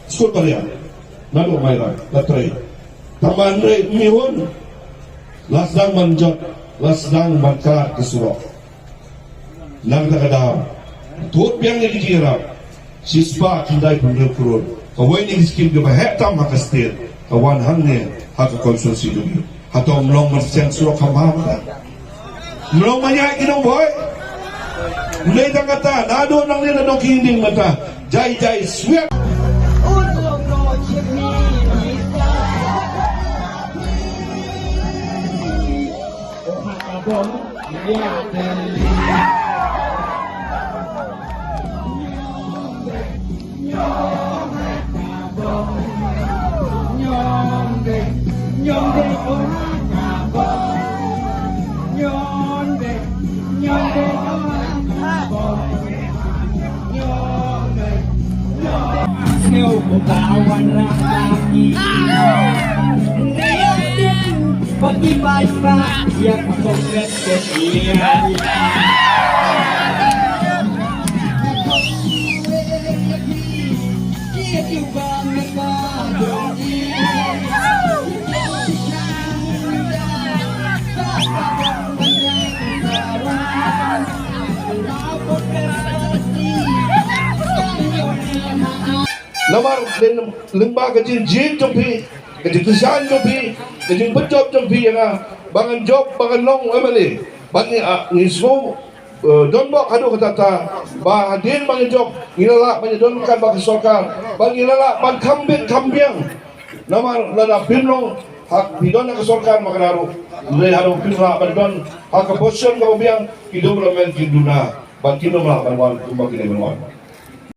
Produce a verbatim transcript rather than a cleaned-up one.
Skul Baria, naduh Mairang, la trei. Tang ba hynrei Mihun, la sdang ban jot, la sdang ban kar ka surok. Na kata ka daw, thut biang ïa ki jingïarap, shispah khyndai phew hynriew klur. Kawei na ki skim kiba heh tam ha ka state, ka wan hangne ha ka constituency jong ngi. Hato ym long ban seng surok kham bha mynta? Ym long ban ïaid ki nongbhoi? Ym dei tang kata, naduh nangne na dong ki ïing ding mynta. Jai jai swiat. Namar lyngba ka jingjied jong phi, ka jingkyrshan jong phi, ka jingpynjop jong phi ïa nga ba ngan jop, ba ngan long M L A, ba ngi, ah, ngi sngew, eh, donbok haduh katta katta ba hadien ba ngi jop ngi la lah ban ïadon ryngkat bad ka sorkar, ba ngi la lah ban kham bit kham biang. Namar lada phim long, ha phi don ha ka sorkar ma ka daru, hynrei haduh phim lah ban don ha ka position kaba biang, ki development kin duna bad kin ym lah ban wan kumba ki dei ban wan.